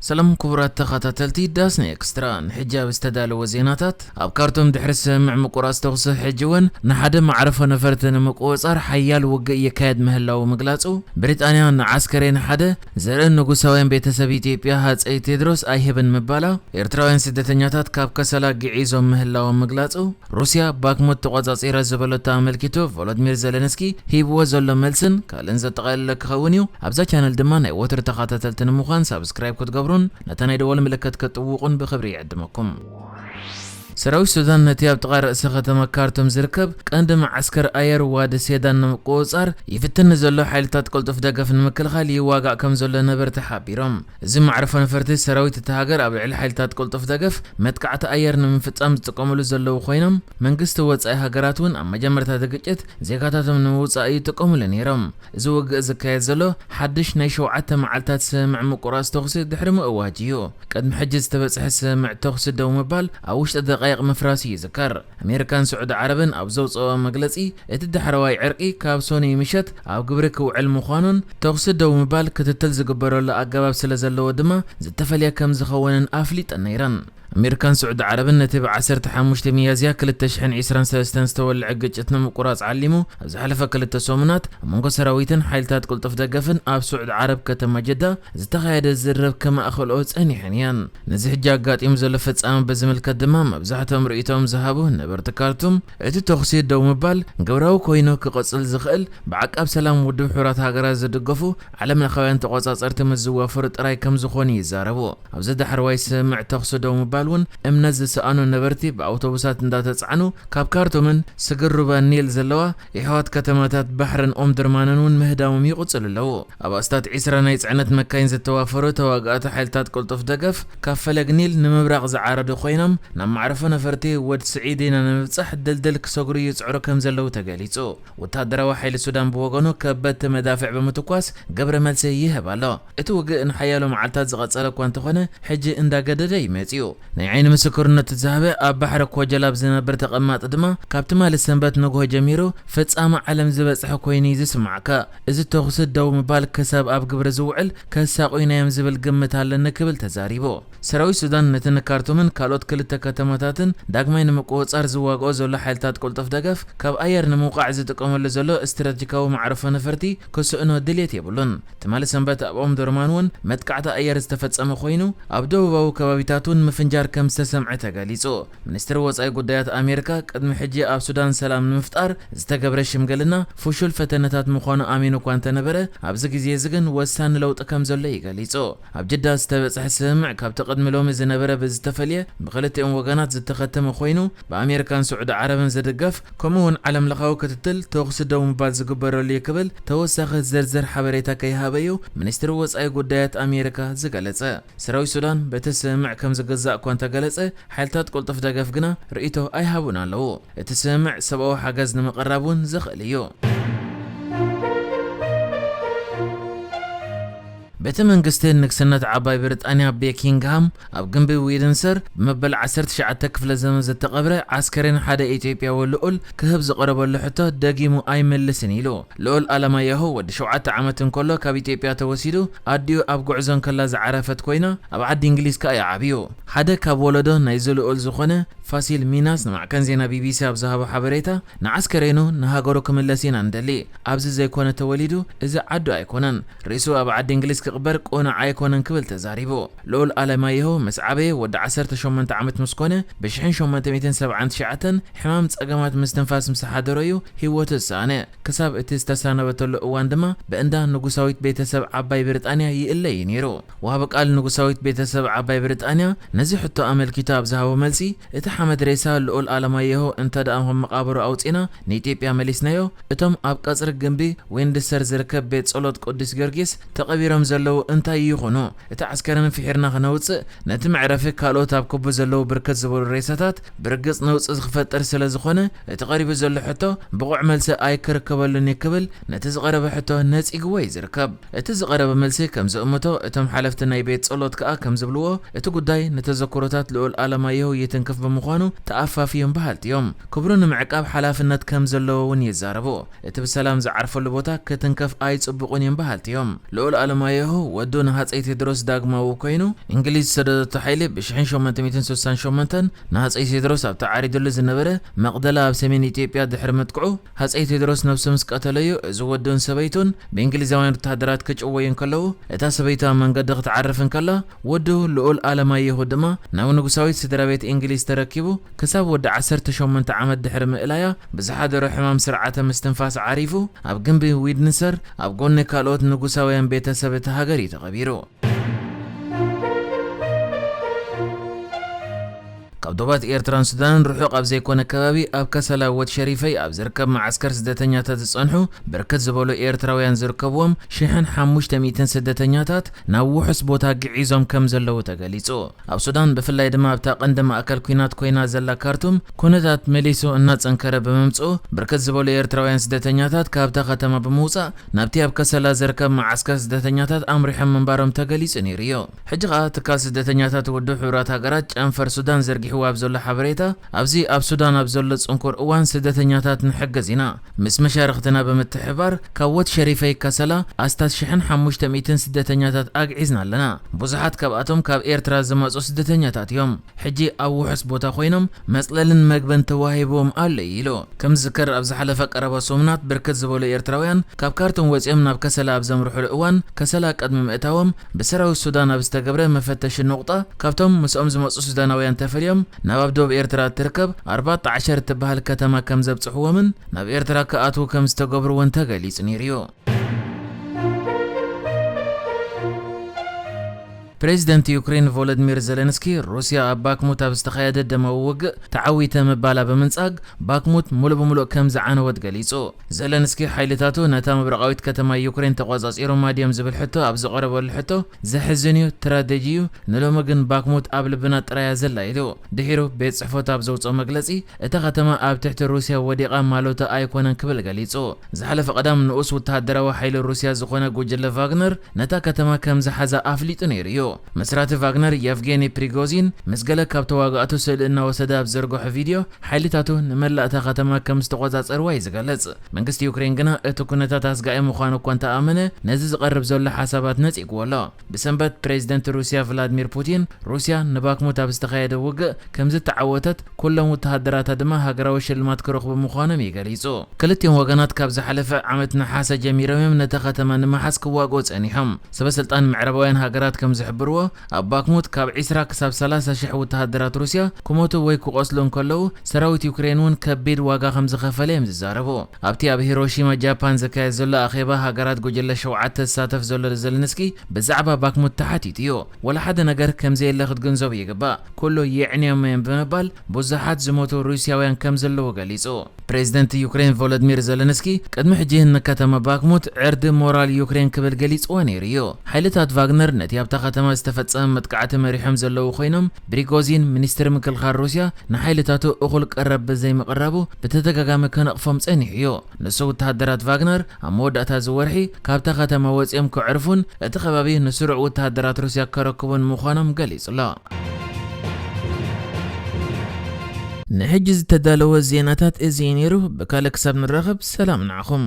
ሰላም ክቡራት ተኸታተልቲ ዳስና ኤክስትራ፣ ንሕጂ ኣብ ዝተዳለወ ዜናታት፣ ኣብ ካርቱም ድሕሪ ስምምዕ ምቁራጽ ተኹሲ ሕጂ እውን ንሓደ መዕርፎ ነፈርቲ ንምቁጽጻር ሓያል ውግእ ይካየድ ምህላዉ ምግላጹ፣ ብሪጣንያ ንዓስከሬን ሓደ ዘርኢ ንጉሳውያን ቤተሰብ ኢትዮጵያ ሃጸይ ቴድሮስ ኣይህብን ምባላ፣ ኤርትራውያን ስደተኛታት ካብ ከሰላ ግዒዞም ምህላዎም ምግላጹ፣ ሩስያ ባክሙት ተቖጻጺረ ዝበለቶ ኣመልኪቱ ቮሎድሚር ዘለንስኪ ሂብዎ ዘሎ መልስን ካልእን ዘጠቓለለ ክኸውን እዩ። ኣብዛ ቻነል ድማ ናይ ወትሩ ተኸታተልቲ ንምዃን ሳብስክራይብ ክትገብሩን ነታ ናይ ደወል ምልክት ክትጥውቑን ብኽብሪ ይዕድመኩም። ሰራዊት ሱዳን ነቲ ኣብ ጥቓ ርእሰ ከተማ ካርቱም ዝርከብ ቀንዲ መዓስከር ኣየር ዋዲ ሴዳን ንምቁጽጻር ይፍትን ንዘሎ ሓይልታት ቅልጡፍ ደገፍ ንምክልኻል ይዋጋእ ከም ዘሎ ነበርቲ ሓቢሮም። እዚ መዕርፎ ነፈርቲ ሰራዊት እታ ሃገር ኣብ ልዕሊ ሓይልታት ቅልጡፍ ደገፍ መጥቃዕቲ ኣየር ንምፍጻም ዝጥቀምሉ ዘለዉ ኮይኖም፣ መንግስቲ ወጻኢ ሃገራት እውን ኣብ መጀመርታ እቲ ግጭት ዜጋታቶም ንምውጻእ ይጥቀምሉ ነይሮም። እዚ ውግእ ዝካየድ ዘሎ ሓድሽ ናይ ሸውዓተ መዓልታት ስምምዕ ምቁራጽ ተኹሲ ድሕሪ ምእዋጅ እዩ። ቅድሚ ሕጂ ዝተበጽሐ ስምምዕ ተኹሲ ደው ምባል ኣብ ውሽጢ ደቃይቕ ምፍራሱ ይዝከር። ኣሜሪካን ስዑዲ ዓረብን ኣብ ዘውፅኦ መግለፂ፣ እቲ ዳሕረዋይ ዕርቂ ካብ ሶኒ ምሸት ኣብ ግብሪ ክውዕል ምዃኑን ተኹሲ ደው ምባል ክትትል ዝግበረሉ ኣገባብ ስለ ዘለዎ ድማ ዝተፈልየ ከም ዝኸውንን ኣፍሊጠን ነይረን። ኣሜሪካን ስዑዲ ዓረብን ነቲ ብ ዓሰርተ ሓሙሽተ ሚያዝያ ክልተ ሽሕን ዕስራን ሰለስተን ዝተወልዐ ግጭት ንምቁራፅ ዓሊሙ ኣብ ዝሓለፈ ክልተ ሰሙናት ኣብ መንጎ ሰራዊትን ሓይልታት ቅልጡፍ ደገፍን ኣብ ስዑዲ ዓረብ ከተማ ጀዳ ዝተኻየደ ዝርርብ ከማእኽልኦ ጸኒሐን እየን። ነዚ ሕጂ ኣጋጢሙ ዘሎ ፍጻመ ብዝምልከት ድማ መብዛሕትኦም ርእይቶኦም ዝሃቡ ነበርቲ ካርቱም፣ እቲ ተኹሲ ደው ምባል ግብራዊ ኮይኑ ክቕጽል ዝኽእል ብዓቃብ ሰላም ውድብ ሕቡራት ሃገራት ዝድገፉ ዓለምለኻውያን ተቖጻጸርቲ ምስ ዝዋፈሩ ጥራይ ከም ዝኾነ ይዛረቡ። ኣብዚ ዳሕረዋይ ስምምዕ ተኹሲ ደው ምባል እውን እምነት ዝሰኣኑ ነበርቲ ብኣውቶቡሳት እንዳተጻዕኑ ካብ ካርቱምን ስግር ሩባ ኒል ዘለዋ የሕዋት ከተማታት ባሕርን ኦምድርማንን እውን ምህዳሞም ይቕጽሉ ኣለዉ። ኣብ ኣስታት ዕስራ ናይ ጽዕነት መካይን ዝተዋፈሩ ተዋጋእቲ ሓይልታት ቅልጡፍ ደገፍ፣ ካብ ፈለግ ኒል ንምብራቕ ዝዓረዱ ኮይኖም፣ ናብ መዕርፎ ነፈርቲ ወድ ስዒድ ኢና ንምብጻሕ ድልድል ክሰግሩ ይጽዕሩ ከም ዘለዉ ተገሊጹ። ወተሃደራዊ ሓይሊ ሱዳን ብወገኑ ከበድቲ መዳፍዕ ብምትኳስ ግብረ መልሲ ይህብ ኣሎ። እቲ ውግእ ንሓያሎ መዓልታት ዝቐጸለ እኳ እንተኾነ፣ ሕጂ እንዳገደደ እዩ መጺኡ። ናይ ዓይኒ ምስክርነቱ ዝሃበ ኣብ ባሕሪ ኮጀላብ ዝነብር ተቐማጢ ድማ፣ ካብ ትማሊ ሰንበት ንግሆ ጀሚሩ ፍጻመ ዓለም ዝበጽሐ ኮይኑ እዩ ዝስማዓካ። እዚ ተኹሲ ደው ምባል ክሳብ ኣብ ግብሪ ዝውዕል ከሳቑዩና እዮም ዝብል ግምት ኣለኒ ክብል ተዛሪቡ። ሰራዊት ሱዳን ነቲ ንካርቱምን ካልኦት ክልተ ከተማታትን ዳግማይ ንምቁጽጻር ዝዋግኦ ዘሎ ሓይልታት ቅልጡፍ ደገፍ ካብ ኣየር ንምውቃዕ ዝጥቀመሉ ዘሎ ስትራቴጂካዊ መዕርፎ ነፈርቲ ክስእኖ ድልየት የብሉን። ትማሊ ሰንበት ኣብ ኦምዱርማን እውን መጥቃዕቲ ኣየር ዝተፈጸመ ኮይኑ፣ ኣብ ደቡባዊ ከባቢታት እውን ምፍንጃር ከም ዝተሰምዐ ተገሊጹ። ሚኒስትሪ ወጻኢ ጉዳያት ኣሜሪካ ቅድሚ ሕጂ ኣብ ሱዳን ሰላም ንምፍጣር ዝተገብረ ሽምግልና ፍሹል ፈተነታት ምዃኑ ኣሚኑ እኳ እንተነበረ፣ ኣብዚ ግዜ እዚ ግን ወሳኒ ለውጢ ከም ዘሎ እዩ ገሊጹ። ኣብ ጅዳ ዝተበጽሐ ስምምዕ ካብቲ ቅድሚ ሎሚ ዝነበረ ብዝተፈልየ ብክልቲኦም ወገናት ዝተኸተመ ኮይኑ፣ ብኣሜሪካን ስዑዲ ዓረብን ዝድገፍ፣ ከምኡ እውን ዓለምለኻዊ ክትትል ተኹሲ ደው ምባል ዝግበረሉ እዩ ክብል ተወሳኺ ዝርዝር ሓበሬታ ከይሃበ እዩ ሚኒስትሪ ወጻኢ ጉዳያት ኣሜሪካ ዝገለጸ። ሰራዊት ሱዳን በቲ ስምምዕ ከም ዝግዛእ እኳ እንተገለጸ፣ ሓይልታት ቅልጡፍ ደገፍ ግና ርእይቶ ኣይሃቡን ኣለዉ። እቲ ስምምዕ ሰብኣዊ ሓገዝ ንምቕራብ እውን ዘኽእል እዩ። ቤተ መንግስቲ ንግስነት ዓባይ ብሪጣንያ ቤኪንግሃም ኣብ ግንቢ ዊንድሰር ብመበል ዓሰርተ ትሽዓተ ክፍለ ዘመን ዝተቐብረ ዓስከሬን ሓደ ኢትዮጵያዊ ልኡል ክህብ ዝቐረበሉ ሕቶ ደጊሙ ኣይመልስን ኢሉ። ልኡል ኣለማየሁ ወዲ ሸውዓተ ዓመት እንከሎ ካብ ኢትዮጵያ ተወሲዱ ኣዲኡ ኣብ ጉዕዞ እንከላ ዝዓረፈት ኮይና ኣብ ዓዲ እንግሊዝ ከኣ እዩ ዓብዩ። ሓደ ካብ ወለዶ ናይዚ ልኡል ዝኾነ ፋሲል ሚናስ ንማዕከን ዜና ቢቢሲ ኣብ ዝሃቦ ሓበሬታ፣ ንዓስከሬኑ ንሃገሩ ክምለስ ኢና ንደሊ። ኣብዚ ዘይኮነ ተወሊዱ፣ እዚ ዓዱ ኣይኮነን። ርእሱ ኣብ ዓዲ እንግሊዝ ክቕበር ቅኑዕ ኣይኮነን ክብል ተዛሪቡ። ልኡል ኣለማየሁ ምስ ዓበየ ወዲ ዓሰርተ ሸሞንተ ዓመት ምስ ኮነ፣ ብ ሽሕን ሸሞንተ ሚእትን ሰብዓን ትሽዓተን ሕማም ጸገማት ምስትንፋስ ምስ ሓደሮ እዩ ህይወቱ ዝሰኣነ። ክሳብ እቲ ዝተሳነበተሉ እዋን ድማ ብእንዳ ንጉሳዊት ቤተሰብ ዓባይ ብሪጣንያ ይእለ እዩ ነይሩ። ወሃቢ ቃል ንጉሳዊት ቤተሰብ ዓባይ ብሪጣንያ ነዚ ሕቶ ኣመልኪቱ ኣብ ዝሃቦ መልሲ፣ እቲ ሓመድ ሬሳ ልኡል ኣለማየሁ እንተ ደኣ ከም መቓብሩ ኣውጺና ንኢትዮጵያ መሊስናዮ፣ እቶም ኣብ ቀጽሪ ግንቢ ዊንድሰር ዝርከብ ቤት ጸሎት ቅዱስ ጊዮርጊስ ተቐቢሮም ዘለዉ እንታይ ይኹኑ? እቲ ዓስከረን ፍሒርና ክነውጽእ፣ ነቲ መዕረፊ ካልኦት ኣብ ክቡ ዘለዉ ብርክት ዝበሉ ሬሳታት ብርግጽ ነውጽእ ክፈጥር ስለ ዝኾነ፣ እቲ ቀሪቡ ዘሎ ሕቶ ብቑዕ መልሲ ኣይክርከበሉን እዩ ክብል ነቲ ዝቐረበ ሕቶ ነጺግዎ እዩ ዝርከብ። እቲ ዝቐረበ መልሲ ከም ዝእምቶ፣ እቶም ሓለፍቲ ናይ ቤት ጸሎት ከኣ ከም ዝብልዎ፣ እቲ ጉዳይ ንተዘክሮታት ልኡል ኣለማየሁ ይትንክፍ ብምዃኑ፣ ምዃኑ ተኣፋፍዮም በሃልቲ እዮም። ክብሩ ንምዕቃብ ሓላፍነት ከም ዘለዎ እውን ይዛረቡ። እቲ ብሰላም ዝዓርፈሉ ቦታ ክትንከፍ ኣይጽቡቕን እዮም በሃልቲ እዮም። ልኡል ኣለማየሁ ወዱ ንሃፀይ ቴድሮስ ዳግማዊ ኮይኑ እንግሊዝ ዝሰደደቶ ሓይሊ ብ ሸሞንተ ሚእትን ስሳን ሸሞንተን ንሃፀይ ቴድሮስ ኣብቲ ዓሪዱሉ ዝነበረ መቕደላ ኣብ ሰሜን ኢትዮጵያ ድሕሪ ምጥቅዑ ሃፀይ ቴድሮስ ነብሱ ምስ ቀተለዩ እዚ ወዱን ሰበይቱን ብእንግሊዛውያን ወታሃደራት ክጭወዩ እንከለዉ እታ ሰበይቱ ኣብ መንገዲ ክትዓርፍ እንከላ ወዱ ልኡል ኣለማየሁ ድማ ናብ ንጉሳዊት ስድራ ቤት እንግሊዝ ተረኪቡ ክሳብ ወዲ ዓሰርተ ሸሞንተ ዓመት ድሕሪ ምእላያ ብዝሓደሮ ሕማም ስርዓተ ምስትንፋስ ዓሪፉ ኣብ ግንቢ ዊድንሰር ኣብ ጎኒ ካልኦት ንጉሳውያን ቤተሰብ እቲ ሃገር እዩ ተቐቢሩ። ካብ ዶባት ኤርትራን ሱዳንን ርሑቕ ኣብ ዘይኮነ ከባቢ ኣብ ከሰላ ወድ ሸሪፈይ ኣብ ዝርከብ መዓስከር ስደተኛታት ዝጸንሑ ብርክት ዝበሉ ኤርትራውያን ዝርከብዎም ሽሕን ሓሙሽተ ሚእትን ስደተኛታት ናብ ውሑስ ቦታ ግዒዞም ከም ዘለዉ ተገሊጹ። ኣብ ሱዳን ብፍላይ ድማ ኣብታ ቀንዲ ማእከል ኲናት ኮይና ዘላ ካርቱም ኩነታት መሊሱ እናጸንከረ ብምምጽኡ ብርክት ዝበሉ ኤርትራውያን ስደተኛታት ካብታ ከተማ ብምውጻእ ናብቲ ኣብ ከሰላ ዝርከብ መዓስከር ስደተኛታት ኣምሪሖም ምንባሮም ተገሊጹ ነይሩ እዩ። ሕጂ ከኣ ትካል ስደተኛታት ውድብ ሕቡራት ሃገራት ጨንፈር ሱዳን ዘርጊሕዎ ኣብ ዘሎ ሓበሬታ ኣብዚ ኣብ ሱዳን ኣብ ዘሎ ጽንኩር እዋን ስደተኛታት ንሕግዝ ኢና ምስ መሻርኽትና ብምትሕባር ካብ ወድ ሸሪፈይ ከሰላ ኣስታት ሽሕን ሓሙሽተ ሚእትን ስደተኛታት ኣግዒዝና ኣለና። ብዙሓት ካብኣቶም ካብ ኤርትራ ዝመጹ ስደተኛታት እዮም። ሕጂ ኣብ ውሑስ ቦታ ኮይኖም መጽለልን መግብን ተዋሂብዎም ኣሎ ኢሉ። ከም ዝዝከር ኣብ ዝሓለፈ ቀረባ ሰሙናት ብርክት ዝበሉ ኤርትራውያን ካብ ካርቱም ወጺኦም ናብ ከሰላ ኣብ ዘምርሑሉ እዋን ከሰላ ቅድሚ ምእታዎም ብሰራዊት ሱዳን ኣብ ዝተገብረ መፈተሺ ኑቕጣ ካብቶም ምስኦም ዝመጹ ሱዳናውያን ተፈልዮም ናብ ኣብ ደቡብ ኤርትራ እትርከብ ኣርባጣ ዓሸር እትበሃል ከተማ ከም ዘብጽሕዎምን ናብ ኤርትራ ክኣትዉ ከም ዝተገብሩ እውን ተገሊጹ ነይሩ እዩ። ፕሬዚደንት ዩክሬን ቮሎዲሚር ዜለንስኪ ሩስያ ኣብ ባክሙት ኣብ ዝተኻየደ ደማዊ ውግእ ተዓዊተ ምባላ ብምንጻግ ባክሙት ሙሉእ ብሙሉእ ከም ዝዓነወት ገሊጹ። ዘለንስኪ ሓይልታቱ ነታ ምብራቓዊት ከተማ ዩክሬን ተቖጻጺሮማ ድዮም ዝብል ሕቶ ኣብ ዝቐረበሉ ሕቶ ዘሕዝን እዩ፣ ትራጀዲ እዩ፣ ንሎሚ ግን ባክሙት ኣብ ልብና ጥራያ ዘላ ኢሉ። ድሒሩ ቤት ጽሕፈቱ ኣብ ዘውጽኦ መግለጺ እታ ከተማ ኣብ ትሕቲ ሩስያ ወዲቓ ማለቱ ኣይኮነን ክብል ገሊጹ። ዝሓለፈ ቀዳም ንኡስ ወተሃደራዊ ሓይሊ ሩስያ ዝኾነ ጉጅለ ቫግነር ነታ ከተማ ከም ዝሓዛ ኣፍሊጡ ነይሩ እዩ። መስራቲ ቫግነር የቭጌኒ ፕሪጎዚን ምስ ገለ ካብ ተዋጋእቱ ስእሊ እናወሰደ ኣብ ዘርግሖ ቪድዮ ሓይልታቱ ንመላእ እታ ከተማ ከም ዝተቖጻጸርዋ እዩ ዝገልጽ። መንግስቲ ዩክሬን ግና እቲ ኩነታት ኣስጋኢ ምዃኑ እኳ እንተኣመነ ነዚ ዝቐርብ ዘሎ ሓሳባት ነጺግዎ ኣሎ። ብሰንበት ፕሬዚደንት ሩስያ ቭላድሚር ፑቲን ሩስያ ንባክሙት ኣብ ዝተኻየደ ውግእ ከም ዝተዓወተት ኩሎም ወተሃደራታ ድማ ሃገራዊ ሽልማት ክረኽቡ ምዃኖም እዩ ገሊጹ። ክልቲኦም ወገናት ካብ ዝሓለፈ ዓመት ነሓሰ ጀሚሮም እዮም ነታ ከተማ ንምሓዝ ክዋግኡ ጸኒሖም። ሰበ ስልጣን ምዕራባውያን ሃገራት ከም ዝሕብርዎ ኣብ ባክሙት ካብ ዒስራ ክሳብ ሰላሳ ሽሕ ወተሃደራት ሩስያ ክሞቱ ወይ ክቖስሉ እንከለዉ ሰራዊት ዩክሬን እውን ከቢድ ዋጋ ከም ዝኸፈለ እዮም ዝዛረቡ። ኣብቲ ኣብ ሂሮሺማ ጃፓን ዝካየድ ዘሎ ኣኼባ ሃገራት ጉጅለ ሸውዓተ ዝሳተፍ ዘሎ ዘለንስኪ ብዛዕባ ባክሙት ተሓቲቱ እዩ። ወላ ሓደ ነገር ከም ዘየለ ክትግንዘቡ ይግባእ። ኩሉ የዕንዮም እዮም ብምባል ብዙሓት ዝሞቱ ሩስያውያን ከም ዘለዉ ገሊጹ። ፕሬዚደንት ዩክሬን ቮሎዲሚር ዘለንስኪ ቅድሚ ሕጂ ንከተማ ባክሙት ዕርዲ ሞራል ዩክሬን ክብል ገሊጽዋ ነይሩ እዩ። ሓይልታት ቫግነር ነቲ ኣብታ ከተማ ዝተፈጸመ መጥቃዕቲ መሪሖም ዘለዉ ኮይኖም ብሪጎዚን ሚኒስትሪ ምክልኻል ሩስያ ንሓይልታቱ እኹል ቀረብ ብዘይምቕራቡ ብተደጋጋሚ ከነቕፎም ጸኒሑ እዩ። ንሱ ወተሃደራት ቫግነር ኣብ መወዳእታ እዚ ወርሒ ካብታ ከተማ ወጺኦም ከዕርፉን እቲ ከባቢ ንስሩዕ ወተሃደራት ሩስያ ከረክቡን ምዃኖም ገሊጹ ኣሎ። ንሕጂ ዝተዳለወ ዜናታት እዚ እዩ ነይሩ። ብካልእ ክሳብ ንራኸብ ሰላም ንዓኹም።